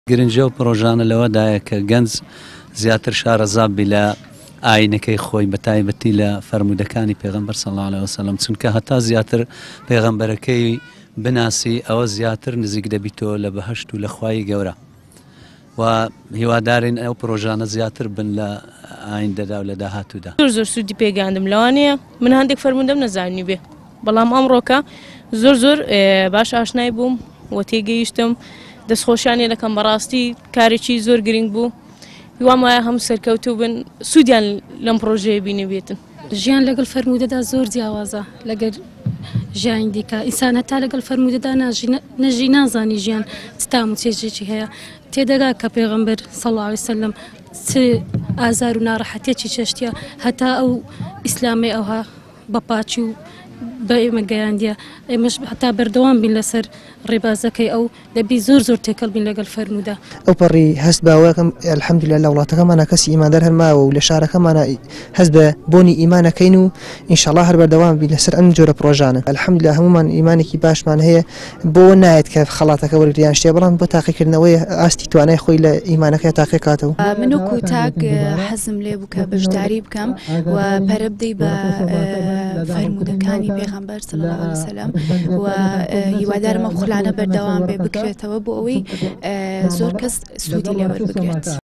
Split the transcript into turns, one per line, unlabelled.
گرنگی ئەو پڕۆژانە لەوەدایە کە گەنج زیاتر شارەزا بی لە ئاینەکەی خۆی بە تایبەتی لە فەرموودەکانی پێغەمبەر صلی اللە علیە وسلم چونکە هەتا زیاتر پێغەمبەرەکەی بناسی ئەوە زیاتر نزیک دەبیتەوە لە بەهەشت و لە خوای گەورە و هیوادارین ئەو پرۆژانە زیاتر بن لە ئایندەدا و لە داهاتوودا.
زۆر زۆر سوودی پێگەیاندم لەوانەیە من هەندێک فەرموودەم نەزانی بێ بەڵام ئەمڕۆکە زۆر زۆر باش ئاشنای بووم و تێگەیشتم دەستخۆشیان لێ دەکەم بەڕاستی کارێکی زۆر گرنگ بوو هیوام وایە هەموو سەرکەوتوو بن سوودیان لەم پرۆژەیە بینیبێتن.
ژیان لەگەڵ فەرموودەدا زۆر جیاوازە لەگەر ژیانی دیکە ئینسان هەتا لەگەڵ فەرموودەدا ناژی نەژی نازانی ژیان چ تام و چێژێکی هەیە تێدەگا کە پێغەمبەر صلی اللە علیه وسلم چ ئازار و ناڕەحەتیەکی چێشتیە هەتا ئەو ئیسلامەی ئەوها بە پاکی و بە ئێمە گەیاندیە ئێمەش هەتا بەردەوام بین لەسەر ڕێبازەکەی ئەو دەبی زۆر زۆر تێکەڵ بین لەگەڵ فەرموودە.
ئەوپەڕی هەست بە ئەوەکەم الحمدللە لە وڵاتەکەمانا کەسی ئیماندار هەر ماوە و لە شارەکەمانا هەست بە بۆنی ئیمان ئەکەین و ئینشەڵا هەر بەردەوام بین لەسەر ئەم جۆرە پڕۆژانە الحمدللە هەموومان ئیمانێکی باشمان هەیە بۆوە نایەت کە خەڵاتەکە وەرگری یان شتێ بەڵام بۆ تاقیکردنەوەی ئاستی توانای خۆی لە ئیمانەکەیا تاقیکاتەوە.
من وەکو تاک حەزم لێ بوو کە بەشداری بکەم و پەرە بدەی بە فەرموودەکانی پێغەمبەر صلی اللە علیه وسلم و هیوادارم ئەم خولانە بەردەوام بێ بکرێتەوە بۆ ئەوەی زۆر کەس سوودی لێ وەربگرێت.